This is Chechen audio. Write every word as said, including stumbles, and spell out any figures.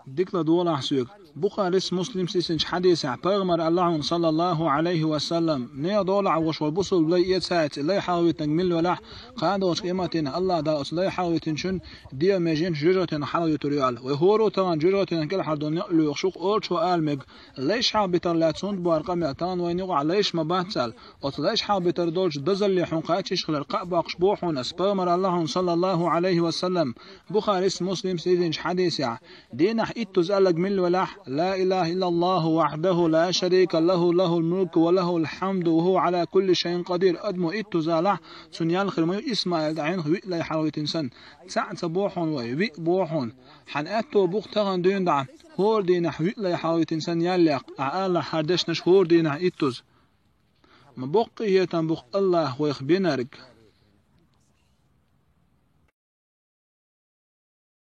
Дика ладогӀалахь соьга. Бухарис, Муслимс дийцинчу хьадисехь, пайхамар аьлла хьуна, саллаллаху Ӏалайхи ва саллам: «Нехан долахь ваш вай бусулба лай эцаьлча, лай хьалхавитинарг мила велахь, кхана долчу къематдийнахь Аллах Дала оцу лай хьалхавитинчун дегӀан меженаш жоьжахатин хьалхавитур ю», аьлла. Вай хӀора а тахана жоьжахатин кӀел хьалдолу некъ лоьхуш ву, олучо ала мега, лайш хьалхабитар лаьцна хӀунда бу хӀара къамел, тахана вайна юкъахь лайш ма бац аьлла. Оцу лайш хьалхабитар долчу дазалле хьуна кхачийша хилар кхаъ боккхуш боху хьуна ас, пайхамар аьлла хьуна, саллаллаху Ӏалайхи ва саллам, Бухарис, Муслимс дийцинчу хьадисехь: «Дийнахь иттаза аьлларг мила велахь: „Ла илаха иллаллаху вахьдаху ла шарика лаху, лахул мулку ва лахул хьамду ва хӀува Ӏала кулли шайин къадир“». Адамо иттаза алахь, цунна ял хир ма ю Исмаил дӀайинарх виъ лай хьалхавитина санна. Цхьаъ ца боху хьуна вай, виъ боху хьуна. Хьан аьтто бу-кх тахана дуьйна дӀа, хӀора дийнахь виъ лай хьалхавитина санна ял яккха, ахь алахь хӀара дешнаш хӀора дийнахь иттаза. Ма боккха къинхетам бу-кх Аллах вайх бинарг.